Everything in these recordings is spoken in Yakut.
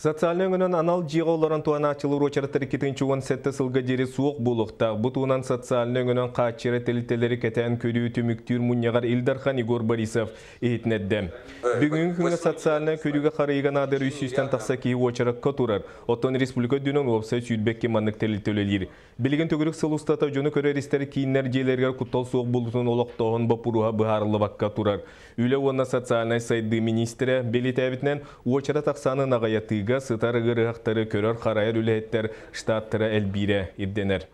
Социальнай өҥөнөн анал дьиэҕэ олорон туһанааччылар уочараттар 2017 сылга диэри суох буолуохтаах. Бу туһунан социальнай өҥөнөн хааччыйар тэрилтэлэри кэтээн көрүү түмүктүүр мунньаҕар Ил Дархан Егор Борисов иһитиннэрдэ. Бүгүҥҥү күҥҥэ социальнай көрүүгэ харайыыга наадыйар 300-тэн тахса киһи уочаракка турар. Оттон республика үрдүнэн уопсай 22 маннык тэрилтэ үлэлиир. Билигин төгүрүк сыл устата дьону көрөр-истэр кииннэр дьиэлэригэр куттал суох буолуутун олохтооһун боппуруоһа быһаарыллыбакка турар. Үлэ уонна социальнай сайдыы миниистирэ бэлиэтээбитинэн, уочарат ахсаанын аҕыйатыыга сытар ыарыһахтары көрөр-харайар үлэһиттэр штаттара элбиирэ ирдэнэр.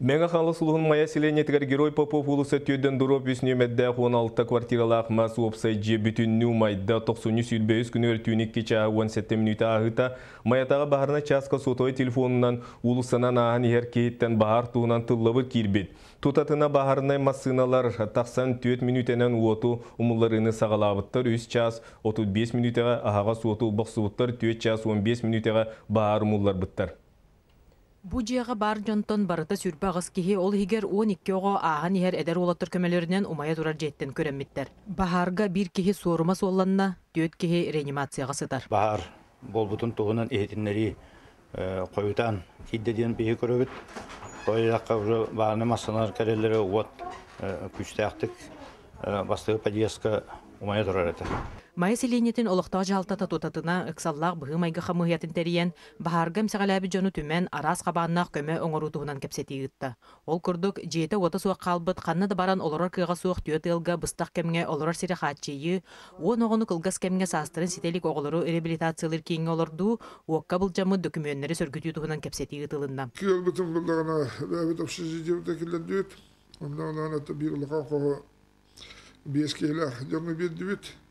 Мэҥэ Хаҥалас улууһун Майа сэлиэнньэтигэр Герой Попов уулусса түөрдэн доруоп үс нүөмэрдээх 16 квартиралаах мас уопсай дьиэ бүтүннүү умайда. Тохсунньу 23 күнүгэр түүн 2 чааһы 17 мүнүүтэ ааһыыта Майатааҕы баһаарынай чааска сотовай телефонунан уулуссанан ааһан иһэр киһиттэн баһаар туһунан тыллабыр киирбит. Тутатына баһаарынай массыыналар тахсан 4 мүнүүтэнэн уоту умулларыыны саҕалаабыттар, 3 чаас 35 мүнүүтэҕэ аһаҕас уоту бохсубуттар, 4 чаас 15 мүнүүтэҕэ баһаар умулларбыттар. Бу дьиэҕэ баар дьонтон барыта 28 киһи, ол иһигэр 12 оҕо ааһан иһэр эдэр уолаттар көмөлөрүнэн умайа турар дьиэттэн күрэммиттэр. Баһаарга биир киһи суорума суолланна, түөрт киһи реанимацияҕа сытар. Баһаар буолбутун туһунан иһитиннэрии хойутаан киирдэ диэн биһи көрөбүт. Тоойдоххо уже бааны массыыналар кэлэллэрэ уот күүстээхтик бастакы подъездка умайа турар этэ. Майа сэлиэнньэтин олохтоох дьаһалтата тутатына ыксаллаах быһыы-майгы хамыыһыйатын тэрийэн, баһаарга эмсэҕэлээбит дьону түмэн, араас хабааннаах көмө оҥоруу туһунан кэпсэтии ыытта. Ол курдук, дьиэтэ-уота суох хаалбыт, ханна да баран олорор кыаҕа суох түөрт ыалга быстах кэмҥэ олорор сири хааччыйыы, 10 оҕону кылгас кэмҥэ саастарын ситэ илик оҕолору реабилитациялыыр кииҥҥэ олордуу, уокка былдьаммыт дөкүмүөннэри сөргүтүү туһунан кэпсэтии ыытылынна. Кыалбытын буллаҕына, бэйэбит общежитиебыта киллэрдибит. Онно онон это биир улахан хоһу биэс киһилээх дьоҥҥо биэрдибит.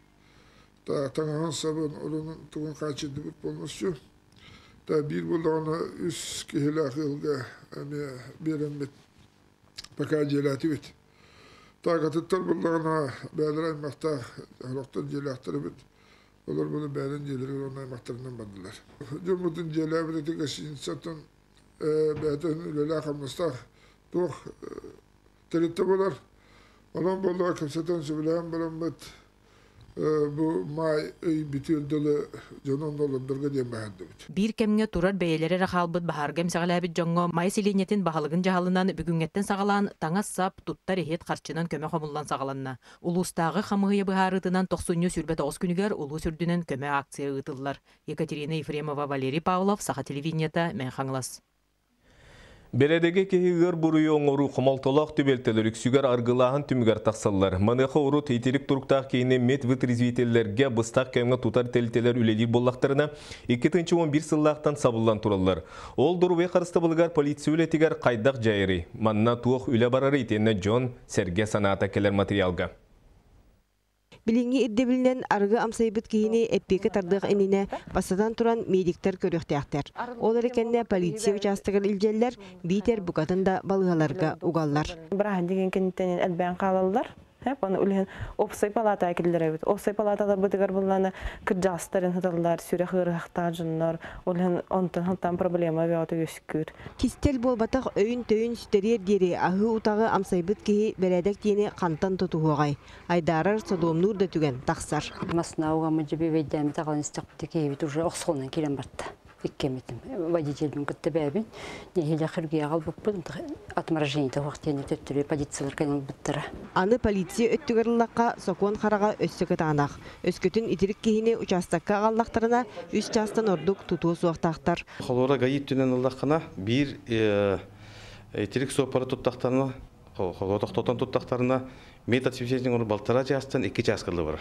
Таҥаһын сабын, олунун тугун хааччыйдыбыт полностью. Та биир буоллаҕына үс киһилээх ыалга эмиэ биэрэммит пока дьиэлээтибит. Так атыттар буоллаҕына бэйэлэрэ аймахтаах сорохтор дьиэлээхтэр эбит. Олор буну бэйэлэрин дьиэлэригэр уонна аймахтарынан бардылар. Дьоммутун дьиэлээбит ити гостиницаттан бэйэтин үлэлээх-хамнастаах туох тэрилтэ буолар. Онон буоллаҕа кэпсэтэн сөбүлэһэн бараммыт бу маай ый бүтүөр дылы дьону онно олордорго диэн баһаардыбыт. Биир кэмҥэ турар бэйэлэрэ эрэ хаалбыт баһаарга эмсэҕэлээбит дьоҥҥо Майа сэлиэнньэтин баһылыгын дьаһалынан бүгүҥҥэттэн саҕалаан таҥас-сап, туттар иһит харчынан көмө хомуллан саҕаланна. Улуустааҕы хамыыһыйа быһаарыытынан тохсунньу 29 күнүгэр улуус үрдүнэн көмө акция ыытыллар. Екатерина Ефремова, Валерий Павлов, Саха телевидениета, Мэҥэ Хаҥалас. Бэрэдэги киһи ыар буруйу оҥоруу хомолтолоох түбэлтэлэр үксүгэр аргылааһын түмүгэр тахсаллар. Маныаха урут итирик туруктаах киһини медвытрезвителлэргэ быстах кэмҥэ тутар тэрилтэлэр үлэлиир буоллахтарына, 2011 сыллаахтан сабыллан тураллар. Ол доруобуйа харыстабылыгар полиция үлэтигэр хайдах дьайарый? Манна туох үлэ барарый итиэннэ дьон сэргэ санаата кэлэр материалга. Билиҥҥи ирдэбилинэн арыгы амсайбыт киһини эппиэккэ тардыах иннинэ бастатан туран медиктэр көрүөхтээхтэр. Ол эрэ кэннэ полиция учаастагар илдьэллэр, биитэр букатын да балыыһаларга угаллар. Бырааһынньыгын кэнниттэн элбээн хаалаллар. Оны үлэһин опсай палатаға киллэрэбит. Опсай палаталарбытыгар булланы кырдьаҕастарын сыталлар, сүрэх ыарыһахтаах дьоннор, ол иһин онтон хантан проблема бөҕөтө үөскүүр. Кистэл буолбатах өйүн-төйүн сүтэриэр диэри аһыы утаҕы амсайбыт киһи бэрээдэк диэни хантан тутуһуоҕай? Айдаарар, содуомнуур да түгэн тахсар. Масна угаммыт дьэбиэбэйдээммит аҕалан истэхпитэ киһибит уже охсуолунан киирэн барта. Иккэммитим водительбин кытта бэйэбин нэһиилэ хиргийэ аҕалбыппыт отморожение суох диэн төттөрү полициялар кэлэн ылбыттара. Аны полиция өттүгэр ыллахха сокуон хараҕа өссө кытаанах. Өскөтүн итирик киһини учаастакка аҕаллахтарына үс чаастан ордук тутуо суохтаахтар. Холура ГАИ өттүнэн ыллаххына биир итирик суоппары туттахтарына холура тохтотон туттахтарына метод балтараа чаастан 2 чаас кылы барар.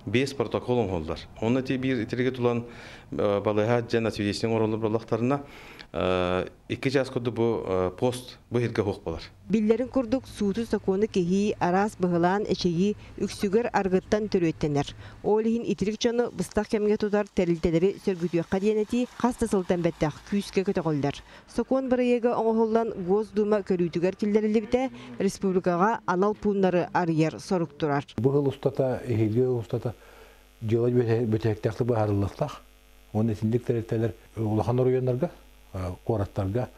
Биэс протокол оҥоһуллар. Онно ти биир итириги тулан балыһа дьэн освидетельствие оҥороллор буоллахтарына 2 чаас курдук бу пост бу иһиргэ суох болар. Биллэрин курдук сууту-сокуону кэһии, араас быһылаан эчэйии үксүгэр аргыттан төрүөттэнэр. Ол иһин итирик дьону быстах кэмҥэ тутар тэрилтэлэри сөргүтүөххэ диэн этии хас да сылтан бэттэх күүскэ көтөҕүллэр. Сокуон бырайыага оҥоһуллан Госдума көрүүтүгэр киллэриллибитэ республикаҕа анал пууннары арыйар сорук турар. Бу сыл устата, эһиилги устата дьыала бүтэһиктээхтик быһаарыллыахтаах. Уонна итинник тэрилтэлэр улахан оройуоннарга, куораттарга,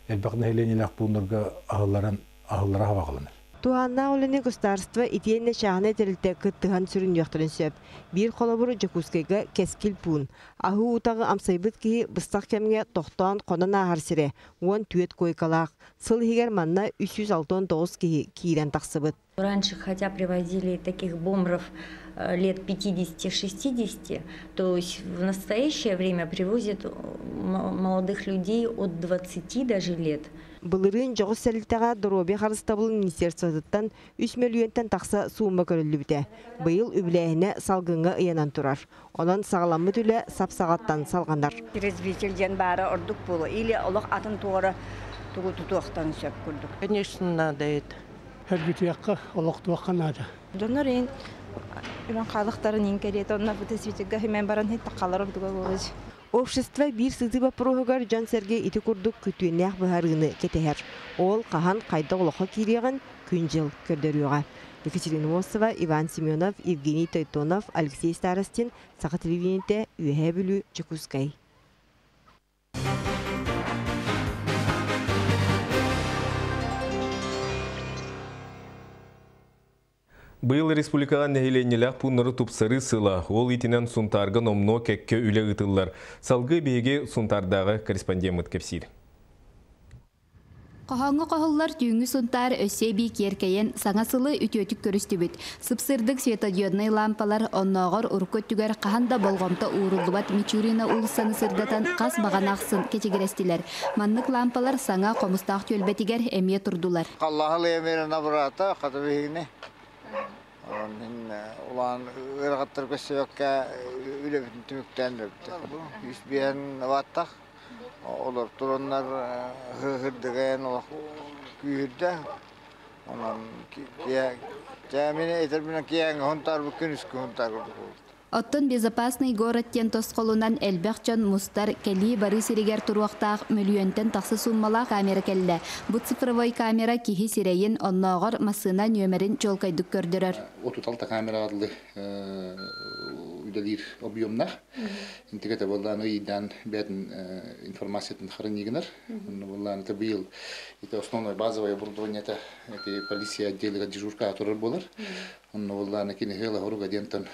элбэх нэһилиэнньэлээх пууннарга аһылларан аһыллара хабаҕаланар. Туһааннаах үлэни государство итиэннэ чааһынай тэрилтэ кыттыһан сүрүннүөхтэрин сөп. Биир холобур Дьокуускайга Кэскил пуун. Аһыы утаҕы амсайбыт киһи быстах кэмҥэ тохтоон хонон ааһар сирэ, 14 куойкалаах. Сыл иһигэр манна 369 киһи киирэн тахсыбыт. Раньше, хотя привозили таких бомров лет 50-60, то есть в настоящее время привозят молодых людей от 20 даже лет. Былырыын дьоҕус тэрилтэҕэ доруобуйа харыстабылын министерствотыттан 3 мөлүйүөнтэн тахса суумма көрүллүбүтэ. Быйыл үбүлээһинэ салгыҥҥа ыйанан турар. Онон саҕаламмыт үлэ сап саҕаттан салҕанар. Трезвитель диэн баара ордук буолуо. Или олох атын туора тугу тутуохтан сөп курдук. Конечно, надо это. Сөргүтүөххэ, олохтуохха наада. Дьоннор ин үрэн хаалыктарын ин кэриэтэ онно трезвительгэ химэн баран хиттаккалар ордуга буолуч. Общество биир сытыы боппуруоһугар дьон-сэргэ ити курдук күтүөннээх быһаарыыны кэтэһэр. Ол хаһан хайдах олоххо киириэҕин күн-дьыл көрдөрүөҕэ. Екатерина Мосова, Иван Семенов, Евгений Тойтонов, Алексей Старостин, Саха телевидениетэ, Үөһээ Бүлүү, Дьокуускай. Быйыл республикаҕа нэһилиэнньэлээх пууннары тупсарыы сыла, ол иитинэн Сунтаарга номнуо кэккэ үлэ ыытыллар. Салгыы биһиги Сунтаардааҕы корреспондеммыт кэпсиир. Хоһооҥҥо хоһуллар түүҥҥү Сунтаар өссө эбии киэркэйэн, саҥа сылы үтүөтүк көрүстүбүт. Сып-сырдык светодиоднай лаампалар оннооҕор урукку өттүгэр хаһан да болҕомто ууруллубат Мичурина уулуссаны сырдатан хас баҕана ахсын кэчигирэстилэр. Маннык лаампалар саҥа Хомустаах түөлбэтигэр эмиэ турдулар. Халлаһыл эмиэрин абырата хата биһигини. Мин улахан ыарахаттар көстүбэккэ үлэбитин түмүктээн эрэбит. Үс биэһэн ваттах. Олор тураннар хырдыгайан олох күүһүрдэ. Онон мин этэрбинэн киэҥ хонтаар бу күнүскү хонтаар курдук буолбут. Оттон Безопасный город диэн тосхолунан элбэх дьон мустар, кэлии-барыы сиригэр туруохтаах мөлүйүөнтэн тахса сууммалаах камера кэллэ. Бу цифровой камера киһи сирэйин, оннооҕор массыына нүөмэрин чуолкайдык көрдөрөр. 36 камераҕа дылы үлэлиир объемнаах. Интигэтэ буоллаан ыйдаан бэйэтин информациятын хранигынар. Онно буоллаан это быйыл это основное базовое оборудование это полиция отделыгар дежурка турар буолар. Онно буоллаана кини ыала хоруга диэнтэн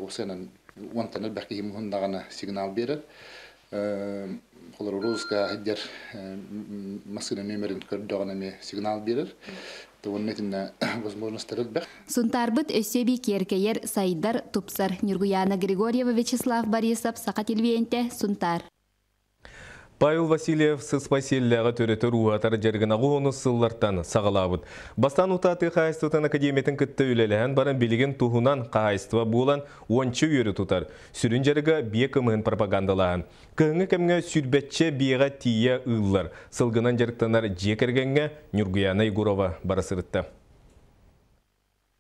осенан уонтан элбэх киһи муһуннаҕына сигнал биэрэр. Холор розыска сылдьар массыына нүөмэрин көрдөҕүнэ эмиэ сигнал биэрэр. Уонна итиннэ возможностар элбэх. Сунтаарбыт өссө эбии киэркэйэр, сайдар, тупсар. Ньургуйаана Григорьева, Вячеслав Борисов, Саха телевидениетэ, Сунтаар. Павел Васильев сыспай сиэллээҕи төрөтөр ууһатар дьарыгын аҕыс сыллартан саҕалаабыт. Бастаан утаа тыа хаһаайыстыбатын академиятын кытта үлэлэһэн баран билигин туһунан хаһаайыстыба буолан уонча үөрү тутар. Сүрүн дьарыга биэ кымыһын пропагандалааһын. Кыһыҥҥы кэмҥэ сүүрбэччэ биэҕэ тиийэ ыыллар. Сылгынан дьарыктанар дьиэ кэргэҥҥэ Ньургуйаана Егорова бара сырытта.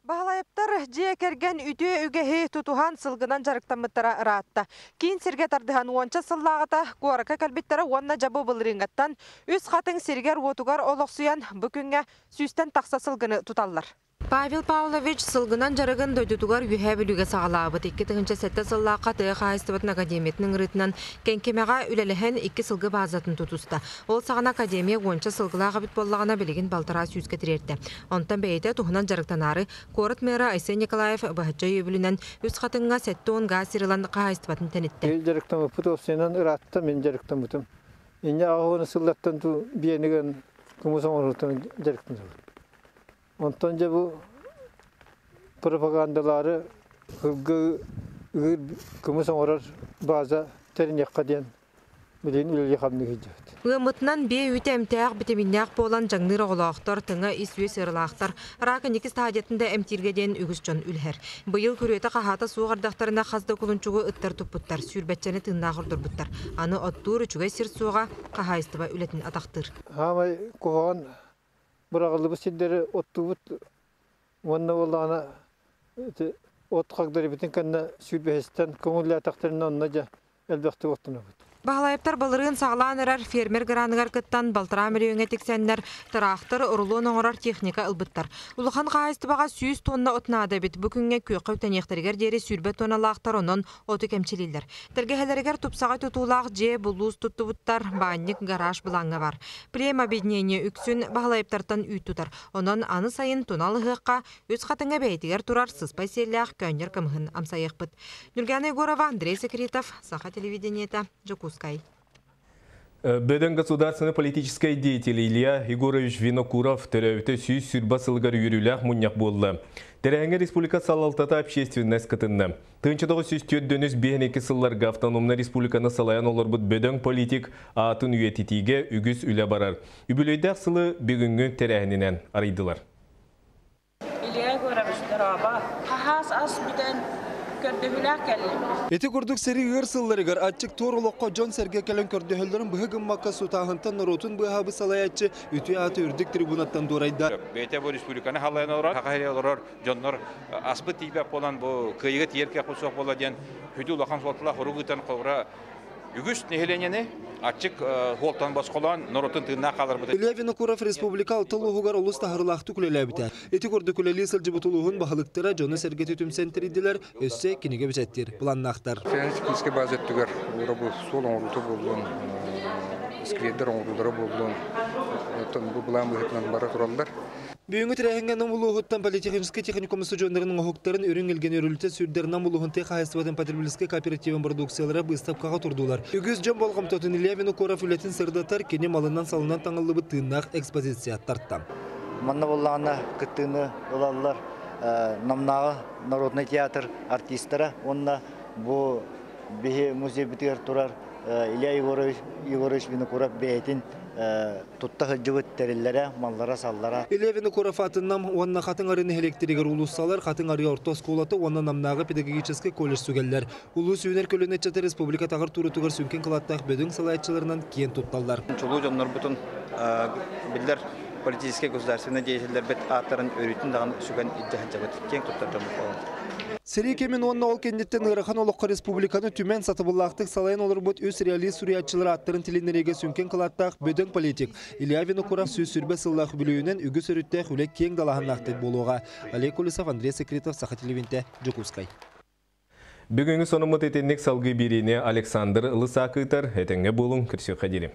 Баһылайыптар дьиэ кэргэн үтүө үгэһи тутуһан сылгынан дьарыктаммыттара ыраатта. Киин сиргэ тардыһан уонча сыллааҕыта куоракка кэлбиттэрэ уонна дьабы былырыыҥҥаттан үс хатыҥ сиригэр-уотугар олохсуйан бу күҥҥэ сүүстэн тахса сылгыны туталлар. Павел Павлович сылгынан дьарыгын дойдутугар Үөһээ Бүлүүгэ саҕалаабыт. 2007 сыллаахха тыа хаһаайыстыбатын академиятын ыҥырыытынан Кэҥкэмэҕэ үлэлэһэн икки сылгы баазатын тутуста. Ол саҕана академия уонча сылгылаах эбит буоллаҕына билигин балтараа сүүскэ тириэртэ. Онтон бэйэтэ туһунан дьарыктанаары куорат мэра Айсен Николаев быһаччы өйөбүлүнэн Үс Хатыҥҥа 70 гаас сир ылан хаһаайыстыбатын тэниттэ. Ил дьарыктаммыппыт уопсайынан ыраатта мин дьарыктаммытым. Инньэ аҕыс сыллартан ту биэнигэн кымыс оҥоруутун дьарыктанабыт. Онтон дьэ бу пропагандалаары сылгы ыыр кымыс оҥорор база тэриниэххэ диэн билигин үлэлии-хамныы сылдьабыт. Ыаммытынан биэ үүтэ эмтээх, битэмииннээх буолан дьаҥныыр оҕолоохтор, тыҥа ис-үөс ыарыылаахтар, рак инники стадиятын да эмтииргэ диэн үгүс дьон үлэһэр. Быйыл күрүөтэ-хаһаата суох ардахтарына хас да кулунчугу ыттар туппуттар, сүүрбэччэни тыыннаах ордорбуттар. Аны оттуур үчүгэй сир суоҕа хаһаайыстыба үлэтин атахтыыр. Хаамай куһаҕан быраҕыллыбыт сирдэри оттуубут уонна буоллаҕына ити от хагдарыбытын кэннэ сүүрбэһистэн көҥүллээтэхтэринэ онно дьэ элбэхтик оттонобут. Баһылайыптар былырыын саҕалаан эрэр фермер граныгар кыттан балтараа мөлүйүөҥҥэ тиксэннэр тыраахтыр, рулон оҥорор техника ылбыттар. Улахан хаһаайыстыбаҕа 100 тонна от наада эбит. Бу күҥҥэ күөххэ үктэниэхтэригэр диэри 20 тонналаахтар, онон оту кэмчилииллэр. Тэлгэһэлэригэр тупсаҕай тутуулаах дьиэ, булуус туттубуттар, баанньык, гараж былааҥҥа бар. Племобъединение үксүн Баһылайыптартан үүт тутар. Онон аны сайын тунал ыһыахха Үс Хатыҥҥа бэйэтигэр турар сыспай сиэллээх көөнньөр кымыһын амсайыахпыт. Нюргана Егорова, Андрей Секретов, Саха телевидениета, Дьокуускай. Бөдөҥ государственный политическай деятель Илья Егорович Винокуров төрөөбүтэ 120 сылыгар үөрүүлээх мунньах буолла. Тэрээһиҥҥэ республика салалтата общественность кытынна. 1904 5 сылларга автономнай республиканы салайан олорбут бөдөҥ политик аатын үйэтитиигэ үгүс үлэ барар. Үбүлүөйдээх сылы бүгүҥҥү тэрээһининэн арыйдылар. Илья Егорович, дорообо. Хаһаас ас бүтэн көрдөһүүлээх кэллим. Ити курдук сэрии ыар сылларыгар аччык туор олоххо дьон-сэргэ кэлэн көрдөһөллөрүн быһа гыммакка сутааһынтан норуотун быыһаабыт салайааччы үтүө ааты үрдүк трибунаттан дуорайда. Бэйэтэ бу республиканы халайан олорор, саха сиригэр олорор дьоннор аспыт тиийбэт буолан бу кыайыыга тиийэр кыахпыт суох буолла диэн сүдү улахан суолталаах урук ыытан холобура үгүс нэһилиэнньэни аччык суолтан босхолоон норуотун тыыннаах хааларбыт. Илья Винокуров республика алта улууһугар олус таһарылаахтык үлэлээбитэ. Ити курдук үлэлии сылдьыбыт улууһун баһылыктара дьону-сэргэти түмсэн тэрийдилэр, өссө кинигэ бэчээттиир планнаахтар. Финансовый база өттүгэр бу суол оҥоруута буоллун, сквердэр оҥоруулара буоллун, оттон бу былаан быһыытынан бара тураллар. Бүгүҥҥү тэрээһиҥҥэ Нам улууһуттан политехническай техникум устудьуоннарын оҥоһуктарын үрүҥ илгэни өрүлүтэ сүүрдэр Нам улууһун тыа хаһаайыстыбатын потребительскай кооперативын продукциялара быыстапкаҕа турдулар. Үгүс дьон болҕомтотун Илья Винокуров үлэтин сырдатар, кини малынан-салынан таҥыллыбыт тыыннаах экспозиция тарта. Манна буоллаҕына кыттыыны ылаллар Намнааҕы народнай театр артистара уонна бу биһи музейбытыгар турар Илья Егорович, Егорович Винокуров бэйэтин тутта сылдьыбыт тэриллэрэ, маллара-саллара. Илья Винокуров атынан уонна Хатыҥ Арыы нэһилиэктэригэр уулуссалар Хатыҥ Арыы орто оскуолата уонна Намнааҕы педагогическай колледж сүгэллэр. Улуус үүнэр көлүөнэ ыччата республика таҕар туурутугар сүҥкэн кылааттаах бөдөҥ салайааччыларынан киэн тутталлар. Чулуу дьоннорбутун биллэр политическай государственнай деятеллэрбит ааттарын өрүүтүн даҕаны сүгэн илдьэ сылдьабыт, киэҥ туттар дьоммут буолаллар. Сэрии кэмин уонна ол кэнниттэн ыарахан олоххо республиканы түмэн сатабыллаахтык салайан олорбут үс реалист суруйааччылар ааттарын тилиннэриигэ сүҥкэн кылааттаах бөдөҥ политик Илья Винокуров 120 сыллаах үбүлүөйүнэн үгүс өрүттээх үлэ киэҥ далааһыннаахтык буолуоҕа. Олег Колесов, Андрей Секретов, Саха телевинтэ, Дьокуускай. Бүгүҥҥү сонуммут итинник салгыы биэриини Александр Лысак ыытар. Этэҥҥэ буолуҥ, көрсүөххэ диэри.